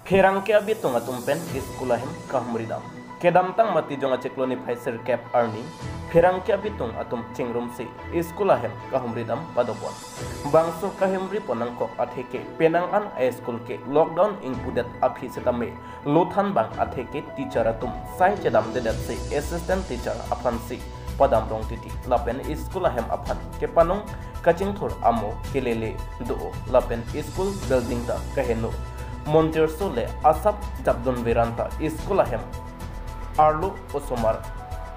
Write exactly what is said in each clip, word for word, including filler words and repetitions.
Pherangke abitung atum pen school ahem kahumridam. Kedamtang Matijong achiklo niphai sirkep arni pherangke abitung atum chingrumsi school ahem kahumridam padopon. Bangso kahumripon nangkok atheke penang an a school ke lockdown ingpudet aphi setame lothan bang atheke teacher atum sai chedamdedetsi assistant teacher aphansi padamrong titi lapen school ahem aphan kepanung kachingthur amo kelele do lapen school building ta kaheno monjirso le asap japdun veranta school ahem arlo osomar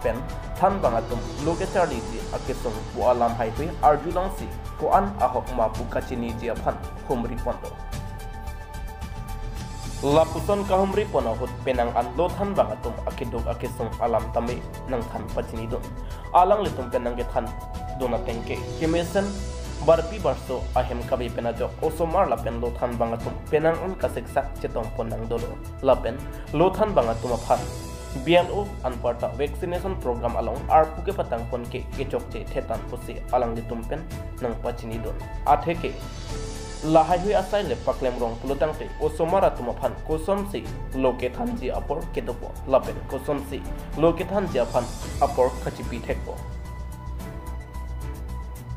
pen thanbang atum lo kecharliji akesung pu alam haihui arjulongsi ko-an ahok ma pu kachiniji aphan humriponlo. Lapuson kahumripon ahut penang an lothan bang atum akeduk akesung alam tame nangthan pachinidun. Alanglitum pen nangkethandun atengke kemesen barpi barso ahem kave pen ajok osomar lapen lothan bang atum penang an kasiksak chetongpon nangdolo. Lapen lothan bang atum aphan B L O anparta vaccination program along arpu kepatangpon ke kechokche thetan pusi alanglitum pen nangpachinidun. Atheke lahaihui asai le paklemrong pulotangte osomar atum aphan kosonsi lo kethanji apor kedopo lapen kosonsi lo kethanji aphan apor kachipi thekpo.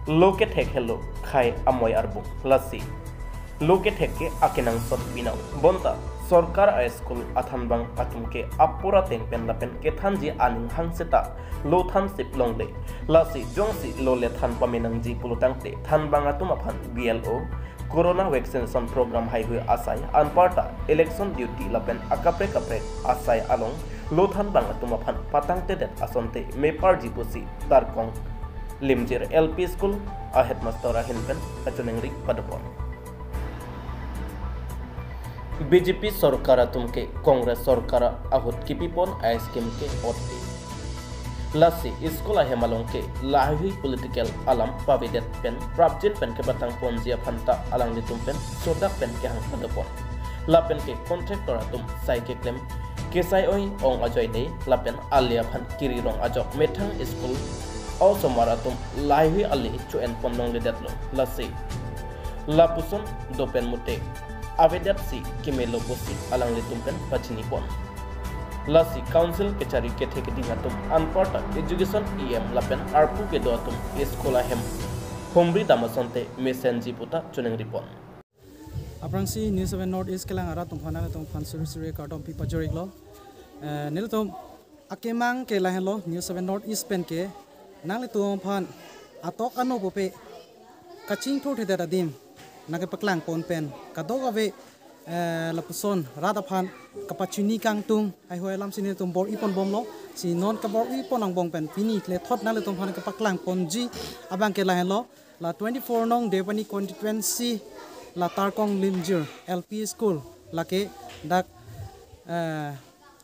Lo kethek helo khai amoi arbung lasi lo kethek ke akenangsot binong. Bonta sorkar a school athanbang atum ke apor ateng pen lapen kethanji aning hangseta lo thansip longle. Lasi jongsi lo le than pamenangji pulotangte thanbang atum aphan B L O, Corona Vaccination Program haihui asai anparta election duty lapen akaprek kaprek asai along lo thanbang atum aphan patangtedet asonte meparji pusi Tarkong Limjir L P School a headmaster ahin pen kachiningri padopon. B J P sorkar atum ke Congress sorkar ahut kipipon a scheme ke otte. Lasi school ahem along ke lahaihui political alam pavedet pen prapjin pen kepatangponji aphanta alanglitum pen sodak pen kehang padopon. Lapen ke contractor atum sai keklem kesai oi ong ajoine lapen ale aphan kirirong ajok methang school osomar atum lahaihui ale cho-enpon longledetlo. Lasi lapuson dopen mute avedetsi kimelo pusi alanglitum pen pachinipon. Lasi council kechari kethe keding atum anparta education E M lapen arpu kedo atum school ahem humridam asonte mesenji puta chiningripon. Aphrangsi News seven North East kelang arat atum aphan nangtum aphan suri suri kardom pipajor-iklo. Eh, nelitum akemang ke lahenlo News seven North East pen ke nanglitum aphan atok ano pupe kachingthurthedet adim nangkepaklangpon pen kadokave, eh, lapuson rat aphan kapachini kangtung haihui alamsi nelitum bor-iponbomlo. Si non kabor-ipon angbong pen pini klethot nanglitum aphan kepaklangponji abang ke lahenlo. La twenty-four nong Deopani constituency la Tarkong Limjir L P School lake dak, eh,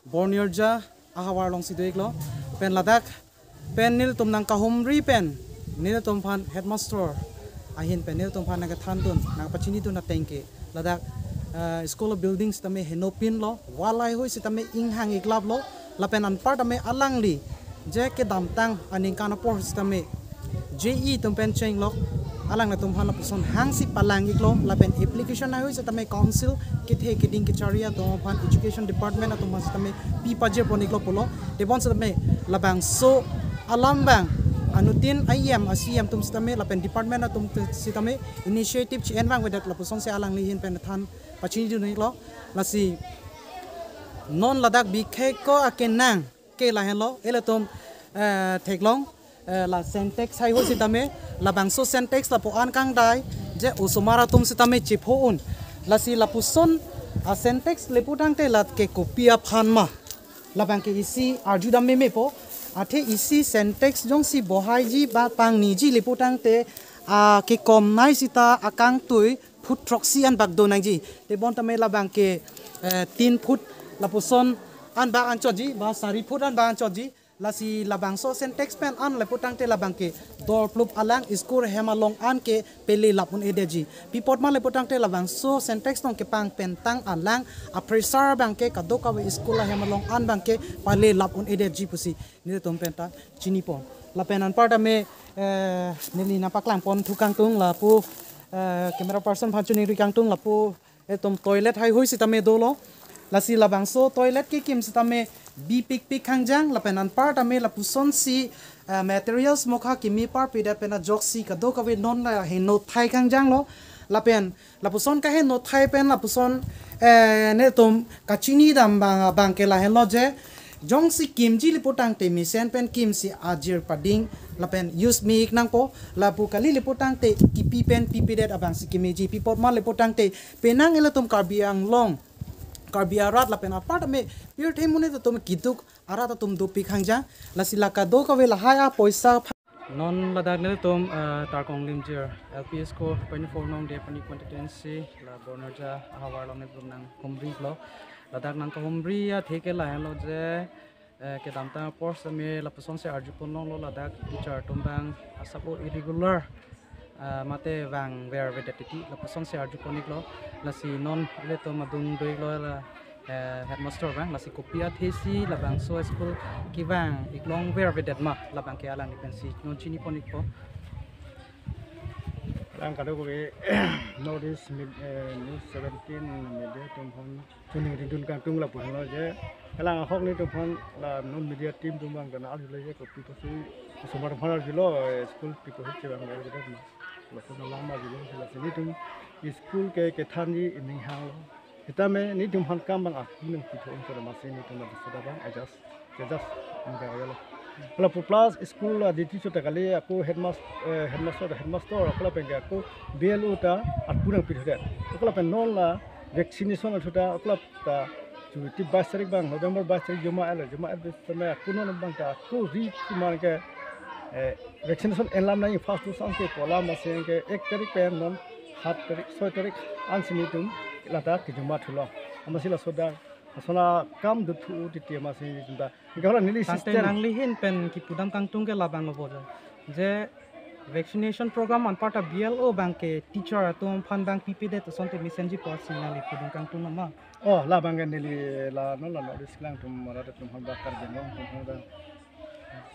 Bornirja ahavar alongsi do-iklo. Pen ladak pen nelitum nangkahumri pen nelitum aphan headmaster ahin pen nelitum aphan nangkethandun nangpachinidun atengke ladak, eh, school building sitame henopinlo, wall haihui sitame inghang-iklaplo, lapen anparta me alangli je kedamtang aningkan apor sitame J E atum pen chenglok alanglitum aphan lapuson hangsi palang-iklo, lapen application haihui sitame council kethe keding kechari atum aphan education department atum aphan sitame pipajirpon-iklo pulo. Tebon sitame labangso alam abang anuttin a E M a C E M atum sitame lapen department atum sitame initiative chi-envang vedet lapusonsi alangli ahin pen than pachinidun-iklo. Lasi non ladak bikheko akenang ke lahenlo, ilitum, eh, theklong, eh, la Sintex haihui sitame labangso Sintex lapu an kangdai je osomar atum sitame chepho-un. Lasi lapuson a Sintex le putangte lake kopi aphan ma labang ke isi arjudam memepo. Athe isi Sintex jongsi bohaiji ba pangniji le putangte, ah, kekomnai sita akangtui phut throksi an bak do nangji. Tebon tame labang ke, eh, tin phut lapuson an bak anchotji ba sari phut an bak anchotji. Lasi labangso Sintex pen an le putangte labang ke dorplup alang school hem along an ke pele lap un-edetji. Pi apot ma le putangte labangso Sintex tong kepang pentang alang a pressure abang ke kadokave school ahem along an abang ke pele lap un-edetji pusi nelitum penta chinipon. Lapen anparta me, eh, neli nangpaklangpon thu kangtung lapu, eh, camera person aphan chiningri kangtung lapu, Etum toilet haihui sitame dolo. Lasi labangso toilet kekim sitame bipikpik hangjang lapen anparta me lapusonsi, eh, materials mokha kimi parpidet pen ajoksi kadokave non la heno thai hangjanglo. Lapen lapuson kaheno thai pen lapuson, eh, netum kachinidam abang, abangke lahenlo je, jongsi kimji le putangte mesen pen kimsi ajir pading lapen use me-ik nangpo, lapu kali le putangte kipi pen pipedet abangsi kimeji, pi apot ma le putangte penang ilitum Karbi Anglong, Karbi arat lapen aparta me pirthe monit atum keduk arat atum dopik hangjang. Lasi la kadokave lahai apoisa pha- Non ladak nelitum, eh, Tarkong Limjir L P School, Panifor Nongde, Panipat constituency, la Bornerja ahavar along nelitum nanghumrilo. Ladak nangkahumri athe ke lahenlo je, eh, kedamtang apor sitame lapusonsi arjupon longlo, ladak teacher atum abang asap-o irregular, ah, mate vangvervedet titi lapusonsi arjupon-iklo. Lasi non ilitum adung do-iklo la, eh, headmaster abang, lasi kopi athesi labangso school kevang-ik longvervedet ma, labangke alangli pensi non chinipon-ikpo. Lang kadokave North East Mid-, eh, News seventeen media atum aphan choningri dun kangtung lapu henlo je, kalang ahok nelitum aphan la non media team atum abang kana arjulo je, kopi kosi osomar aphan arjulo, eh, school pi kosi chevangvervedet ma, laso alam arjulo, lasi nelitum school ke kethanji ening hanglo. Sitame nelitum aphan kam abang aku nangpithu-un kora masi nelitum la sudabang adjust, adjust nangkayalo. Lapu plus school la duty chota kali, ako headmas-, eh, headmaster, headmaster ako lapen ke ako B L O ta arpu nangpithudet. Ako lapen non la vaccination athuta ako lap ta chuti bais tarik abang, November bais tarik joma elo, joma el bis tame ako non abang ta ako ri kumar ke, eh, vaccination enlam nang first dose anke pola masi ke ek tarik pen non hat tarik, soi tarik ansi nelitum lata kejoma thulo. Amatsi laso dak asona kam duthu titi amatsi nelitum ta. Anke hala neli tangte system. Nangli ahin pen kipudam kangtung ke labang obo je. Je vaccination program anparta B L O abangke teacher atum aphan abang pipedet asonte mesenji pusi nangli pudam kangtung nama? Oh, labangke neli la non la North East kelang atum arat atum aphan ba Karbi Anglong atum aphan ba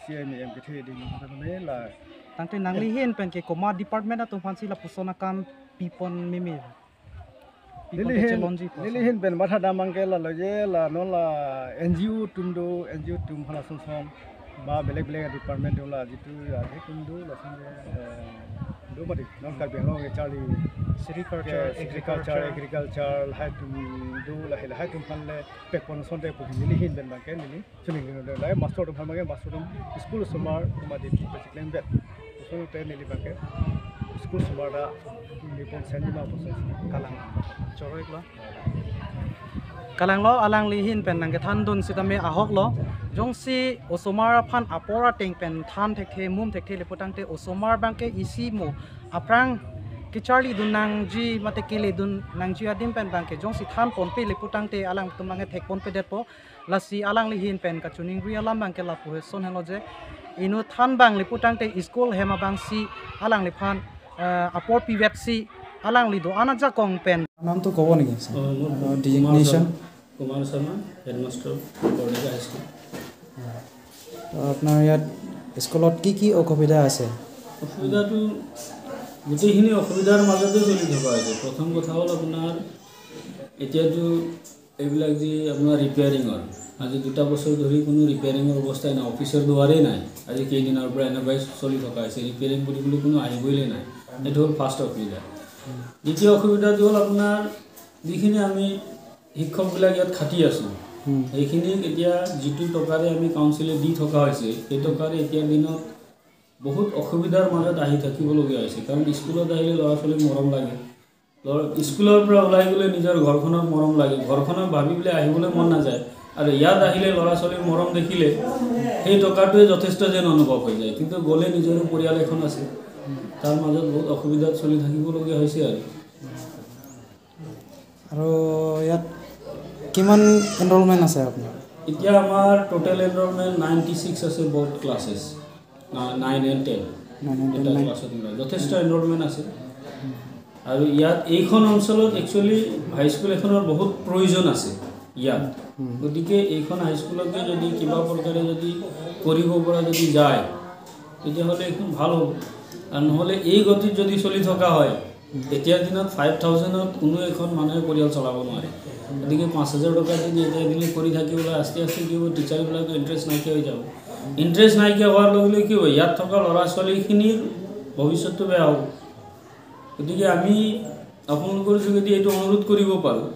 C M E M kethe ding atum aphan la. Tangte nangli ahin pen ke komat department atum aphansi lapuson akam pipon meme? Pipon neli ahin, kechelonji pusi. Neli ahin pen mathadam abangke lalo je la non la N G O atum do, N G O atum aphan asong song ba belek belek department do la jitu ya atum do lason je, eh, do mati non Karbi Anglong kecharli sericulture, ke sericulture, agriculture, agriculture, lahai atum do, lahai, lahai atum aphan le pekpon asonte pu neli ahin pen abangke neli choningri dun, lahai master atum aphan abangke master atum school osomar atum adi pachiklem vet. Lason te neli abangke school osomar ta neli pon senji ma pusi. Kalang. Choro-iklo. Kalanglo, alangli ahin pen nangkethan dun sitame ahoklo. Jongsi osomar aphan apor ateng pen than thekthe, mum thekthe le putangte osomar abangke isi mo aphrang kecharli dun nangji mate kele dun nangji adim pen abangke jongsi than ponpe le putangte alangtum abangke thek ponpedetpo. Lasi alangli ahin pen kachoningri alam abangke lapu ason henlo je, inut than abang le putangte school hem abangsi alangliphan, eh, apor pivetsi alangli do-an ajakong pen. নাম তো ক'ব নেকি, ছাৰ? অ, মোৰ আপোনাৰ কুমাৰ ডিজিগনেশ্যন? শৰ্মা, কুমাৰ শৰ্মা, হেডমাষ্টাৰ, বৰডেকা হাইস্কুল। তো আপোনাৰ ইয়াত স্কুলত কি কি অসুবিধা আছে? অসুবিধাটো গোটেইখিনি অসুবিধাৰ মাজতে চলি থকা হৈছে। প্ৰথম কথা হ'ল আপোনাৰ এতিয়াতো এইবিলাক যি আপোনাৰ ৰিপেয়াৰিঙৰ, আজি দুটা বছৰ ধৰি কোনো ৰিপেয়াৰিঙৰ অৱস্থাই নাই, অফিচৰ দুৱাৰেই নাই। আজি কেইদিনৰ পৰা এনেকুৱাই চলি থকা হৈছে, ৰিপেয়াৰিং কৰিবলৈ কোনো আহিবই নাই। এইটো হ'ল ফাৰ্ষ্ট অসুবিধা। দ্বিতীয় অসুবিধাটো হ'ল আপোনাৰ যিখিনি আমি শিক্ষকবিলাক ইয়াত খাটি আছোঁ, হুম। সেইখিনিক এতিয়া যিটো টকাৰে আমি কাউন্সিলে দি থকা হৈছে, সেই টকাৰে এতিয়া দিনত বহুত অসুবিধাৰ মাজত আহি থাকিবলগীয়া হৈছে। কাৰণ স্কুলত আহিলে ল'ৰা ছোৱালীক মৰম লাগে, ল'ৰা, স্কুলৰ পৰা ওলাই গ'লে নিজৰ ঘৰখনৰ মৰম লাগে, ঘৰখনক ভাবি পেলাই আহিবলৈ মন নাযায়। আৰু ইয়াত আহিলে ল'ৰা ছোৱালীৰ মৰম দেখিলে সেই টকাটোৱে যথেষ্ট যেন অনুভৱ হৈ যায়, কিন্তু গ'লে নিজৰো পৰিয়াল এখন আছে, তাৰ মাজত বহুত অসুবিধাত চলি থাকিবলগীয়া হৈছে আৰু। আৰু ইয়াত কিমান এনৰলমেণ্ট আছে আপোনাৰ? এতিয়া আমাৰ টোটেল এনৰলমেণ্ট নাইণ্টি ছিক্স আছে, both classes, nine and ten. Nine and ten, এটা নাইন। ক্লাছত মিলাই যথেষ্ট এনৰলমেণ্ট আছে। আৰু ইয়াত এইখন অঞ্চলত একচুৱেলি হাইস্কুল এখনৰ বহুত প্ৰয়োজন আছে ইয়াত। হুম। গতিকে এইখন হাইস্কুলতে যদি কিবা প্ৰকাৰে যদি কৰিব পৰা যদি যায়, তেতিয়াহ'লে এইখন ভাল হ'ব। আৰু নহ'লে এই গতিত যদি চলি থকা হয়, এতিয়াৰ দিনত ফাইভ থাউজেণ্ডত কোনো এখন মানুহে পৰিয়াল চলাব নোৱাৰে। গতিকে পাঁচ হাজাৰ টকা যদি এতিয়া দিলে কৰি থাকিবলৈ আস্তে আস্তে কি হ'ব, টিচাৰবিলাকৰ ইণ্টাৰেষ্ট নাইকিয়া হৈ যাব। ইণ্টাৰেষ্ট নাইকিয়া হোৱাৰ লগে লগে কি হ'ব, ইয়াত থকা ল'ৰা ছোৱালীখিনিৰ ভৱিষ্যতটো বেয়া হ'ব। গতিকে আমি আপোনালোকৰ যোগেদি এইটো অনুৰোধ কৰিব পাৰোঁ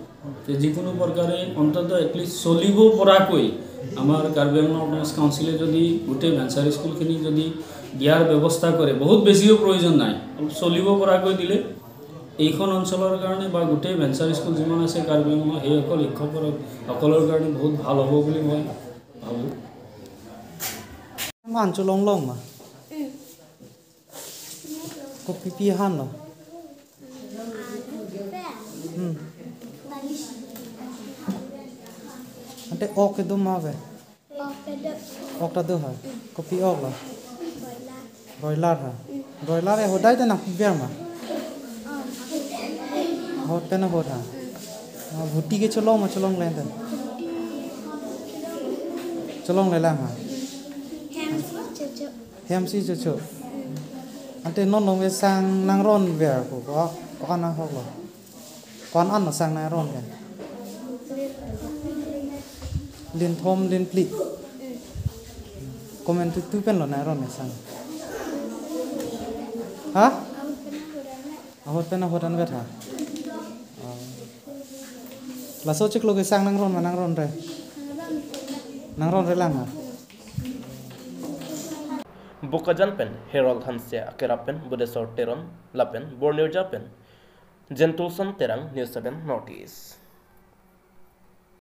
যে যিকোনো প্ৰকাৰে অন্ততঃ এটলিষ্ট চলিব পৰাকৈ আমাৰ কাৰ্বি আংলং অট'নমাছ কাউন্সিলে যদি গোটেই ভেঞ্চাৰ স্কুলখিনি যদি দিয়াৰ ব্যৱস্থা কৰে, বহুত বেছিও প্ৰয়োজন নাই, অলপ চলিব পৰাকৈ দিলে এইখন অঞ্চলৰ কাৰণে বা গোটেই ভেঞ্চাৰ স্কুল যিমান আছে কাৰ্বি আংলং, সেইসকল শিক্ষকসকলৰ কাৰণে বহুত ভাল হ'ব বুলি মই ভাবোঁ। Manchu longlong ma? Kopipi han lo? Hmm. Ante ok kedo ma ve? Ok ta do ha. Kopi ok lo? Broiler ha. Broiler e hodai ta nangpiber ma? Ahut pen ahut ha. Ah, bhuti ke cholong ma cholongle ta? Cholongle lang ha. Hem si chocho. Ante non long ve sang nangron ver ko, ko, ko-an ahok lo? Ko-an an lo sang nangron ke? Lin thom, lin phli. Komantu tu pen lo nangron ke sang? Ha? Ahut pen ahut an vet ha. Oh. Laso chiklo ke sang nangron ma nangronre? Nangronre lang ha. Bokajan pen Harold Hanse akerap pen Budesor Teron lapen Borneo ja pen Jentulson Terang, News seven North East.